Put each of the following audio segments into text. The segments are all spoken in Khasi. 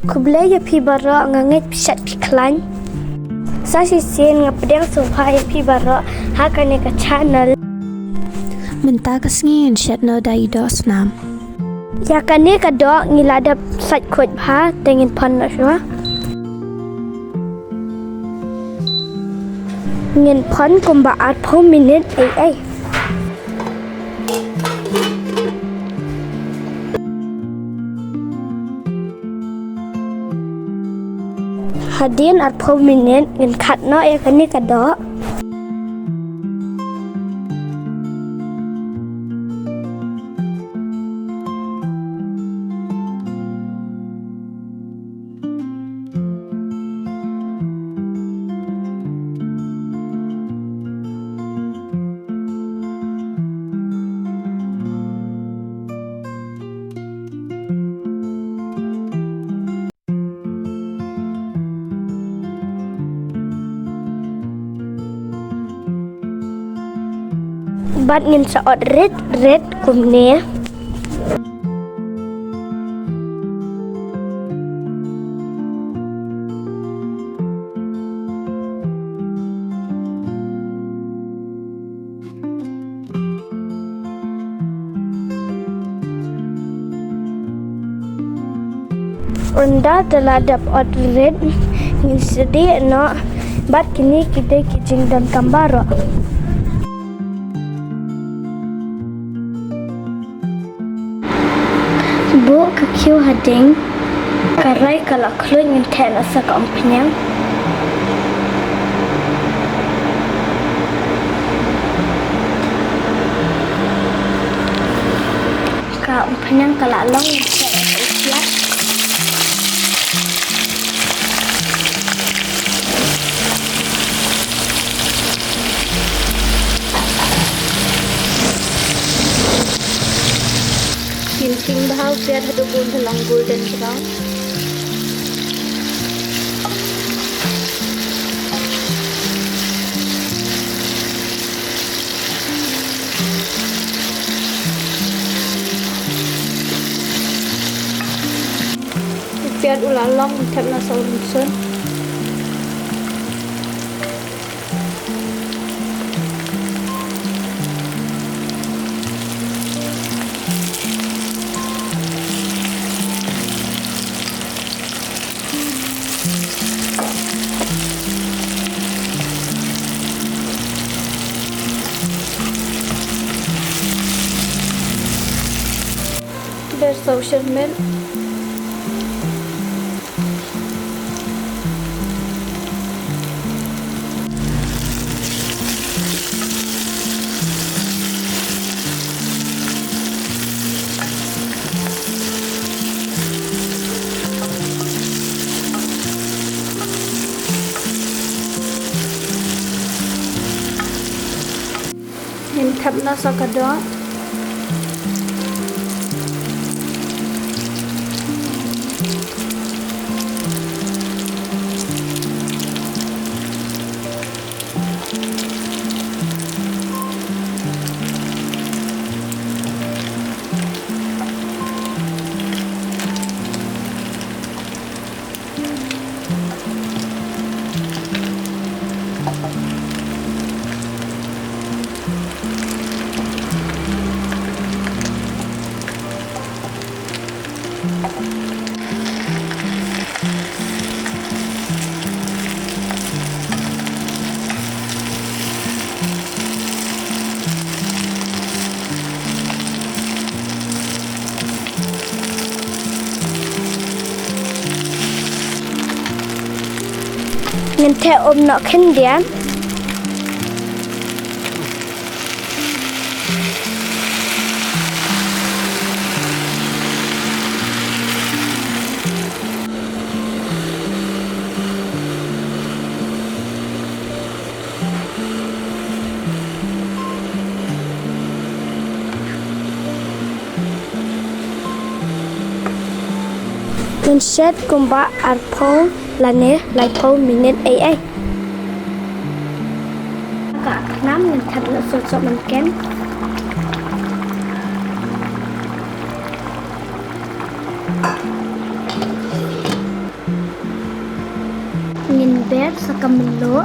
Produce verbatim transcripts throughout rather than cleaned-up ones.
Khublei ïa phi baroh, nga ngeit phi shait phi khlaiñ. Sa shisien nga pdiang sngewbha ïa phi baroh ha kane ka channel. Mynta ka sngi ngin shet noh da i doh snam. Ïa kane ka doh ngi la dep sait khuid bha, te ngin pon noh shuwa. Ngin pon kumba arphew minit ei ei. Hadien arphew minit ngin khat noh ïa kane ka doh. Bad ngin sa ot rit rit kumne. Ynda te la dep ot rit, ngin sa die noh bad kine ki dei ki jingdonkam baroh. Buh ka khiew ha ding. Ka rai ka la khluit, ngin theh noh sa ka umphniang. Ka umphniang ka la long, ngin theh noh sa u siat. Ngin khling bha u piat haduh ba un da long golden brown. U piat u la long, thep noh sa u rynsun. Ber sa u shyrmit. Ngin thep noh sa ka doh. Ngin theh um noh khyndiat. Ngin shet kumba arphew lane laiphew minit ei ei. Ka khnam, ngin thep noh sa u sohmynken. Pep sa ka mluh.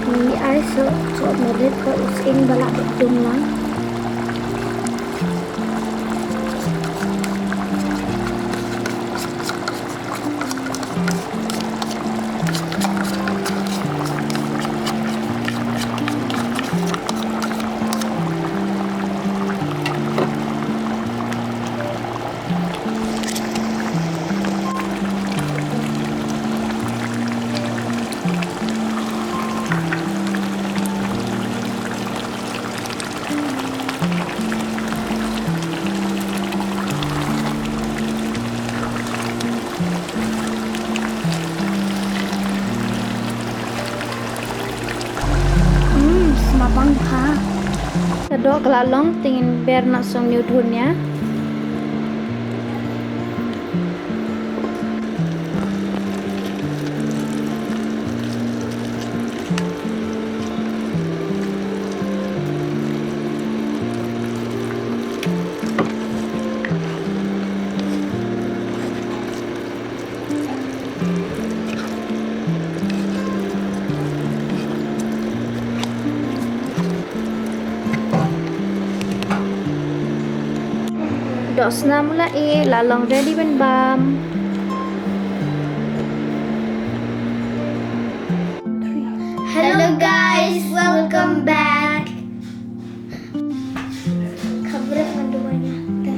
Ngi ai sa sa marit ka u sying ba la dep dung lang. Hmm, sma bang bha. Ka doh ka la long, te ngin ber noh song niu dhun ïa. Doh snam u la ih, la long ready ban bam. Hello guys, welcome back. Khabret ngan duwai ïa te.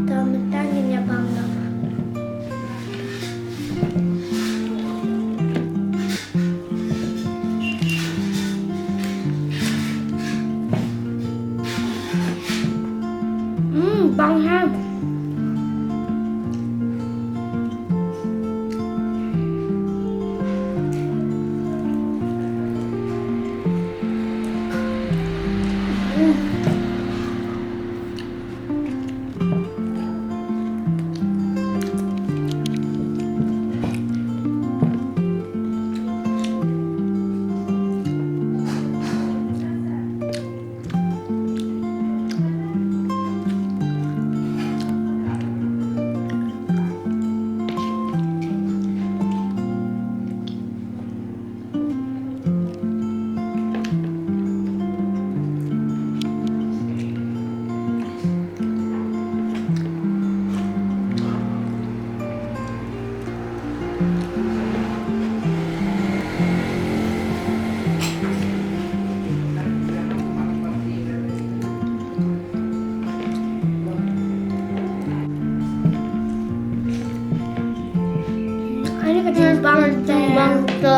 Ta mynta ngin ïa bam noh. Hmm, bang ha. Ani ka jingbang, jingbang to.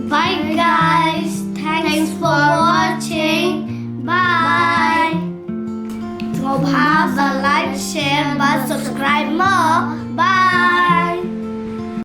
Bye guys. Thanks for watching. Bye. Sngewbha ba like, share bad subscribe mo. Bye.